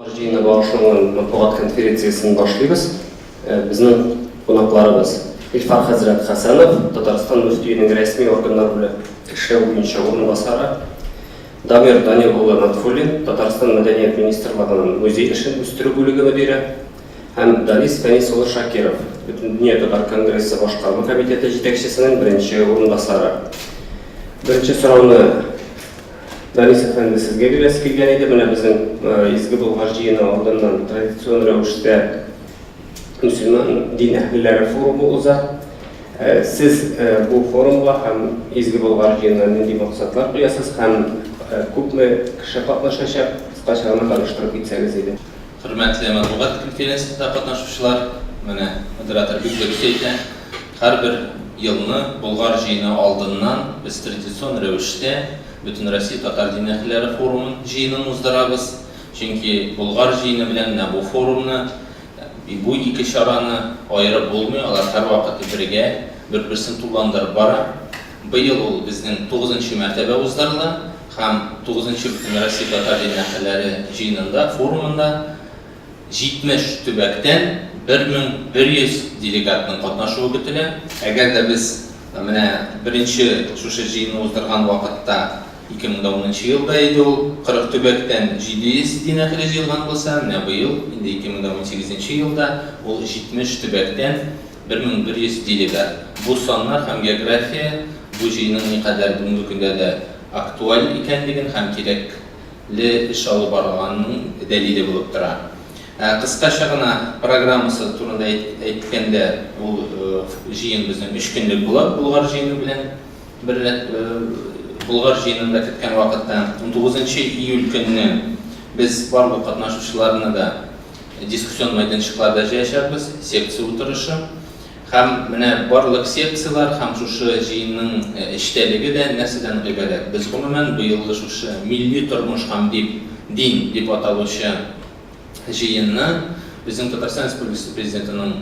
Җыены багышланган матбугат конференциясен башлыйбыз. Безнең кунакларыбыз Илфар хәзрәт Хәсәнов, Татарстан мөфтиенең рәсми органнар белән эшләү буенча урынбасары, Дамир Данил улы Нотфуллин, Татарстан Мәдәният министрлыгының музей эшен үстерү бүлеге мөдире һәм Данис Фәнис улы Шакиров, Бөтендөнья татар конгрессы башкарма комитеты җитәкчесенең беренче урынбасары. Беренче сорауны Данис әфәнде, сезгә бирәсе килгән иде. Менә безнең Изге Болгар җыены алдыннан традицион рәвештә мөселман дин әһелләре форумы уза. Сез бу форумга һәм Изге Болгар җыенына нинди максатлар куясыз һәм күпме кеше катнашачак? Кыскача гына таныштырып китсәгез иде. Хөрмәтле матбугат конференциясендә катнашучылар, менә модератор бик дөрес әйтә, һәрбер елны Болгар җыены алдыннан без традицион рәвештә Бөтенроссия татар дин әһелләре форумын, җыенын уздырабыз. Чөнки Болгар җыены белән менә бу форумны, бу ике чараны аерып булмый, алар һәрвакыт бергә, бер-берсен тулыландырып бара. Быел ул безнең тугызынчы мәртәбә уздырыла һәм тугызынчы Бөтенроссия татар дин әһелләре җыенында, форумында 70 төбәктән 1100 делегатның катнашуы көтелә. Әгәр дә без менә беренче шушы җыенны уздырган вакытта, 2010 нчы елда иде ул, 40 төбәктән 700 дин әһеле җыелган булса, менә быел, инде 2018 нче елда ул 70 төбәктән 1100 делегат. Бу саннар һәм география бу җыенның никадәр бүгенге көндә дә актуаль икәнлеген һәм кирәкле эш алып барылганының дәлиле булып тора. Ә кыскача гына программасы турында әйткәндә, ул җыен безнең өч көнлек була, Болгар җыены белән бер Болгар җыенын да көткән вакытта. 19 июль көнне без барлык катнашучыларны да Дискуссион мәйданчыкларда җыячакбыз, секция утырышы. Һәм менә барлык секцияләр һәм шушы җыенның эчтәлеге дә нәрсәдән гыйбарәт? Без гомумән быелгы шушы Милли тормыш һәм дип дин дип аталучы җыенны безнең Татарстан Республикасы Президентының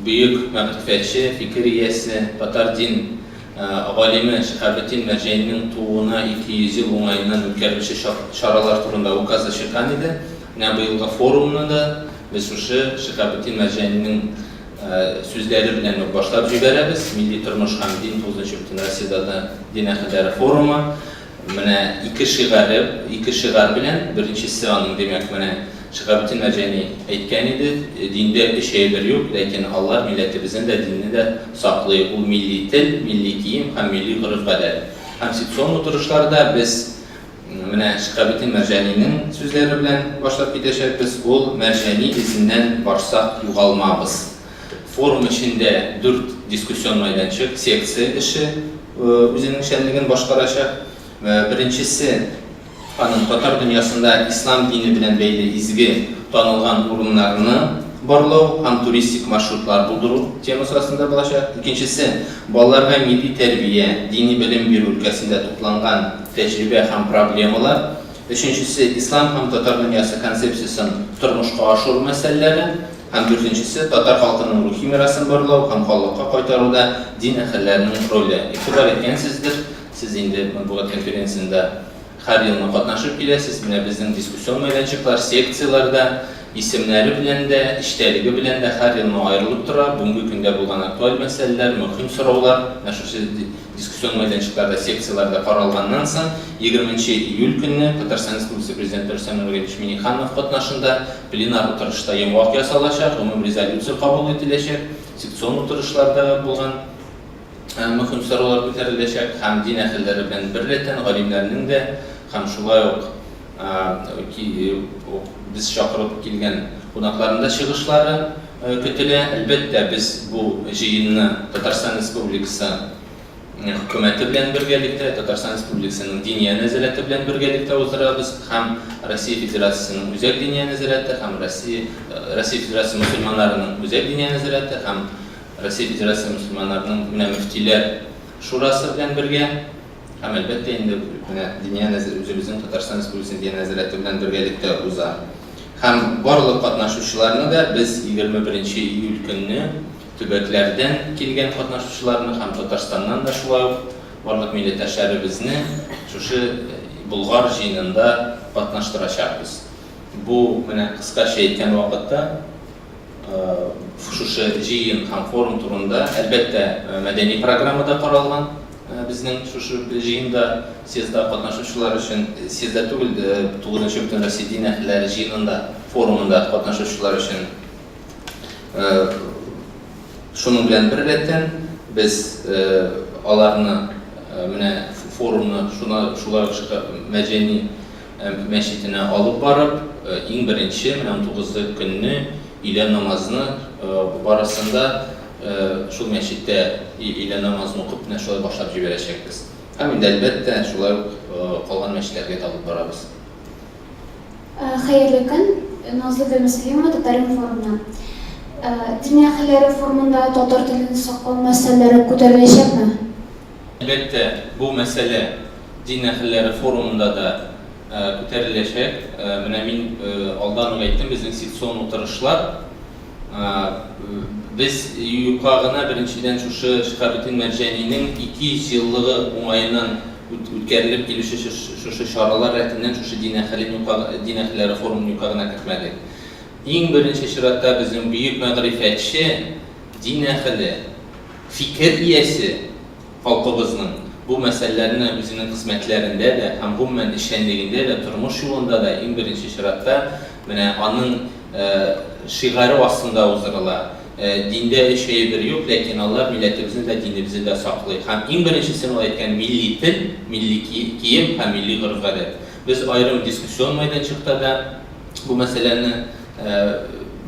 бөек мәгърифәтче, фикер иясе, татар дин галиме Шиһабетдин Мәрҗанинең тууына 200 ел уңаеннан үткәрелүче чаралар турында указы чыккан иде. Менә быелгы форумны да без шушы Шиһабетдин Мәрҗанинең сүзләре белән үк башлап җибәрәбез. Милли тормыш һәм дин тугызынчы Бөтенроссиядә дин әһелләре форумы. Менә ике шигаре, ике шигарь белән, беренчесе аның, димәк, менә Шиһабетдин Мәрҗани әйткән иде, диндә өч әйбер юк, ләкин алар милләтебезне дә, динне дә саклый, ул милли тел, милли кием һәм милли гореф-гадәт. Һәм секцион утырышларда без менә Шиһабетдин Мәрҗанинең сүзләре белән башлап китәчәкбез, ул Мәрҗани эзеннән барсак югалмабыз. Форум эчендә дүрт дискуссион мәйданчык, секция эше үзенең эшчәнлеген башкарачак. Беренчесе, аның татар дөньясында ислам дине белән бәйле изге танылган урыннарны барлау һәм туристик маршрутлар булдыру темасы астында булачак. Икенчесе, балаларга милли тәрбия, дини белем бирү өлкәсендә тупланган тәҗрибә һәм проблемалар. Өченчесе, ислам һәм татар дөньясы концепциясен тормышка ашыру мәсьәләләре. Һәм дүртенчесе, татар халкының рухи мирасын барлау һәм халыкка кайтаруда дин әһелләренең роле. Игътибар иткәнсездер, сез инде матбугат конференциясендә һәр елны катнашып киләсез, менә безнең дискуссион мәйданчыклар, секцияләр дә исемнәре белән дә, эчтәлеге белән дә һәр елны аерылып тора. Бүгенге көндә булган актуаль мәсьәләләр, мөһим сораулар менә шушы Дискуссион мәйданчыкларда, секцияләрдә каралганнан соң, егерменче июль көнне Татарстан Республикасы Президенты Рөстәм Нургалиевич Миңнеханов катнашында пленар утырышта йомгак ясалачак, гомум резолюция кабул ителәчәк, секцион утырышларда булган мөһим сораулар күтәреләчәк һәм дин әһелләре белән беррәттән галимнәрнең дә һәм шулай ук без чакырып килгән кунакларның да чыгышлары көтелә. Әлбәттә, без бу җыенны Татарстан Республикасы Хөкүмәте белән бергәлектә, Татарстан Республикасының Диния нәзарәте белән бергәлектә уздырабыз һәм Россия Федерациясенең Үзәк Диния нәзарәте һәм Россия Россия Федерациясе мөселманнарының Үзәк Диния нәзарәте һәм Россия Федерациясе мөселманнарының менә мөфтиләр шурасы белән бергә Һәм, әлбәттә инде, менә Диния нәза үзебезнең Татарстан Республикасының Диния нәзарәте белән бергәлектә уза. Һәм барлык катнашучыларны да без 21 нче июль көнне төбәкләрдән килгән катнашучыларны һәм Татарстаннан да шулай ук барлык милләттәшләребезне шушы Болгар җыенында катнаштырачакбыз. Бу менә кыскача әйткән вакытта шушы җыен һәм форум турында, әлбәттә, мәдәни программа да каралган безнең шушы җыенда, съездда катнашучылар өчен, съездда түгел, тугызынчы Бөтенроссия дин әһелләре җыенында, форумында катнашучылар өчен. Шуның белән беррәттән без аларны менә форумны шулай ук Мәрҗани мәчетенә алып барып, иң беренче менә унтугызы көнне өйлә намазны барысын да шул мәчеттә өйлә намазын укып менә шулай башлап җибәрәчәкбез. Һәм инде, әлбәттә, шулай ук калган мәчетләргә дә алып барабыз. Хәерле көн, Назлыгөл Мөслимова, Татар-информнан. Дин әһелләре форумында татар телен саклау мәсьәләләре күтәреләчәкме? Әлбәттә, бу мәсьәлә дин әһелләре форумында да күтәреләчәк. Менә мин алдан ук әйттем, безнең секцион утырышлар Без юкка гына, беренчедән, шушы Шиһабетдин Мәрҗанинең 200 еллыгы уңаеннан үткәрелеп килүче шушы чаралар рәтеннән шушы дин әһелен юкка, дин әһелләре форумын юкка гына кертмәдек. Иң беренче чиратта безнең бөек мәгърифәтче, дин әһеле, фикер иясе, Халкыбызның бу мәсьәләләрне үзенең хезмәтләрендә дә һәм гомумән эшчәнлегендә дә, тормыш юлында да иң беренче чиратта менә аның шигаре астында уздырыла. Диндә өч әйбер юк, ләкин алар милләтебезне дә, динебезне дә саклый. Һәм иң беренчесен ул әйткән, милли тел, милли кием һәм милли гореф-гадәт. Без аерым дискуссион мәйданчыкта да бу мәсьәләне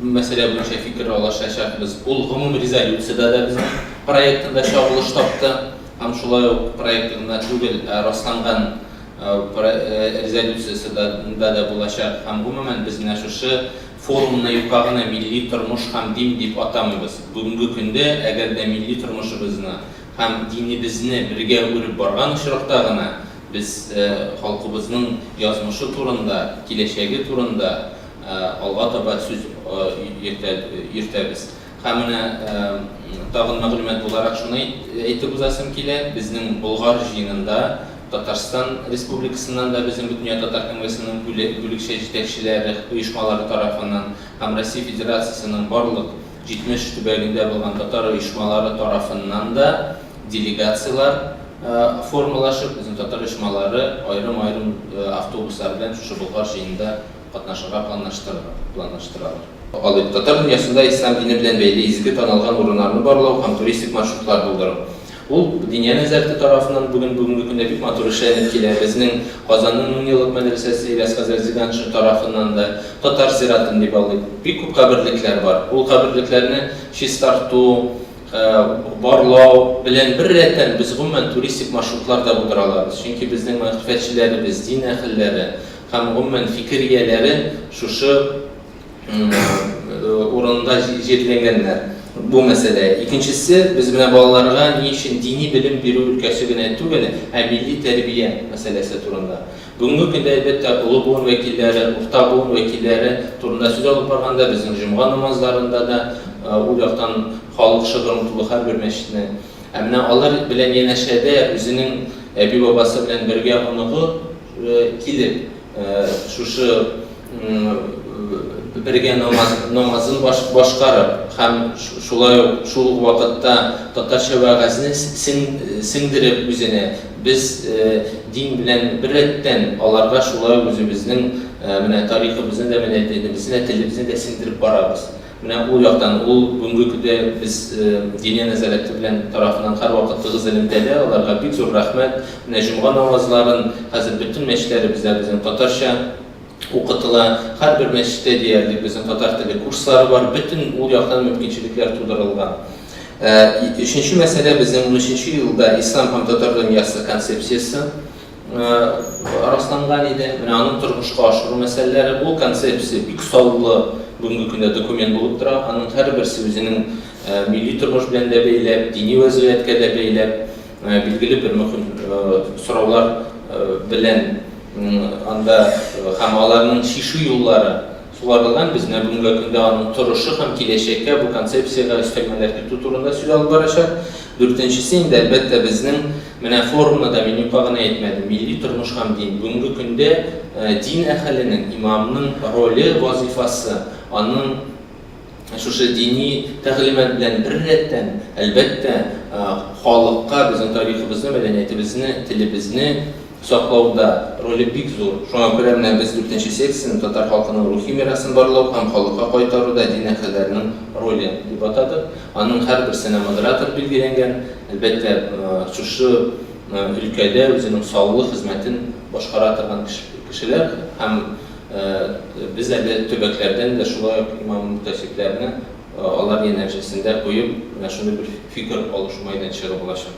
мәсьәлә буенча фикер алышачакбыз. Ул гомум резолюциядә дә безнең проектында чагылыш тапты һәм шулай ук проекты гына түгел, ә расланган резолюциясе дә дә булачак. Һәм гомумән без менә шушы форумны юкка гына милли тормыш һәм дин дип атамыйбыз. Бүгенге көндә, әгәр дә милли тормышыбызны һәм динебезне бергә үреп барган очракта гына без халкыбызның язмышы турында, киләчәге турында алга таба сүз йөртәбез. Һәм менә тагын мәгълүмат буларак шуны әйтеп узасым килә, безнең Болгар җыенында Татарстан Республикасыннан да безнең Бөтендөнья татар конгрессының бүлекчә җитәкчеләре, оешмалары тарафыннан һәм Россия Федерациясенең барлык 70 төбәгендә булган татар оешмалары тарафыннан да делегацияләр формалашып, безнең татар оешмалары аерым-аерым автобуслар белән шушы Болгар җыенында катнашырга планлаштыралар. Алыйк, татар дөньясында ислам дине белән бәйле изге танылган урыннарны барлау һәм туристик маршрутлар булдыру. Ул Диния нәзарәте тарафыннан бүген бүгенге көндә бик матур эшләнеп килә. Безнең Казанның меңьеллык мәдрәсәсе Ильяс хәзрәт Зиганшин тарафыннан да татар зиратын дип алыйк. Бик күп каберлекләр бар. Ул каберлекләрне чистарту, барлау белән беррәттән без гомумән туристик маршрутлар да булдыра алабыз. Чөнки безнең мәгърифәтчеләребез, дин әһелләре һәм гомумән фикер ияләре шушы урында җирләнгәннәр. Бу мәсьәлә. Икенчесе, без менә балаларга ни өчен дини белем бирү өлкәсе генә түгел, ә милли тәрбия мәсьәләсе турында. Бүгенге көндә, әлбәттә, олы буын вәкилләре, урта буын вәкилләре турында сүз алып барганда, безнең җомга намазларында да ул яктан халык шыгрым тулы һәрбер мәчетне. Ә менә алар белән янәшәдә үзенең әби-бабасы белән бергә оныгы килеп, шушы бергә намаз, намазын башкарып һәм шулай ук шул ук вакытта татарча вәгазьне сеңдереп үзенә, без дин белән беррәттән аларга шулай ук үзебезнең менә тарихыбызны да, мәдәниятебезне дә, телебезне дә сеңдереп барабыз. Менә ул яктан ул бүгенге көндә без Диния нәзарәте белән тарафыннан һәрвакыт тыгыз элемтәдә, аларга бик зур рәхмәт. Менә җомга намазларын хәзер бөтен мәчетләребездә безнең татарча укытыла. Һәрбер мәчеттә диярлек безнең татар теле курслары бар. Бөтен ул яктан мөмкинчелекләр тудырылган. Өченче мәсьәлә, безнең унөченче елда Ислам һәм татар дөньясы концепциясе расланган иде. Менә аның тормышка ашыру мәсьәләләре, ул концепция бик саллы бүгенге көндә документ булып тора. Аның һәрберсе үзенең милли тормыш белән дә бәйләп, дини вәзгыятькә дә бәйләп, билгеле бер мөһим сораулар белән анда һәм аларның чишү юллары сугарылган. Без менә бүгенге көндә аның торышы һәм киләчәккә бу концепциягә өстәлмәләр кертү турында сүз алып барачак. Дүртенчесе инде, әлбәттә, безнең менә форумны да мин юкка гына әйтмәдем, милли тормыш һәм дин. Бүгенге көндә дин әһеленең, имамның роле, вазыйфасы, аның шушы дини тәгълимат белән беррәттән, әлбәттә, халыкка безнең тарихыбызны, мәдәниятебезне, телебезне саклауда роле бик зур. Шуңа күрә менә без дүртенче секцияне Татар халкының рухи мирасын барлау һәм халыкка кайтаруда дин әһелләренең роле дип атадык. Аның һәрберсенә модератор билгеләнгән. Әлбәттә, шушы өлкәдә үзенең саллы хезмәтен башкара торган кешеләр һәм Без әле төбәкләрдән дә шулай ук имам-мөхтәсибләрне алар янәшәсендә куеп, менә шундый бер фикер алышу мәйданчыгы булачак.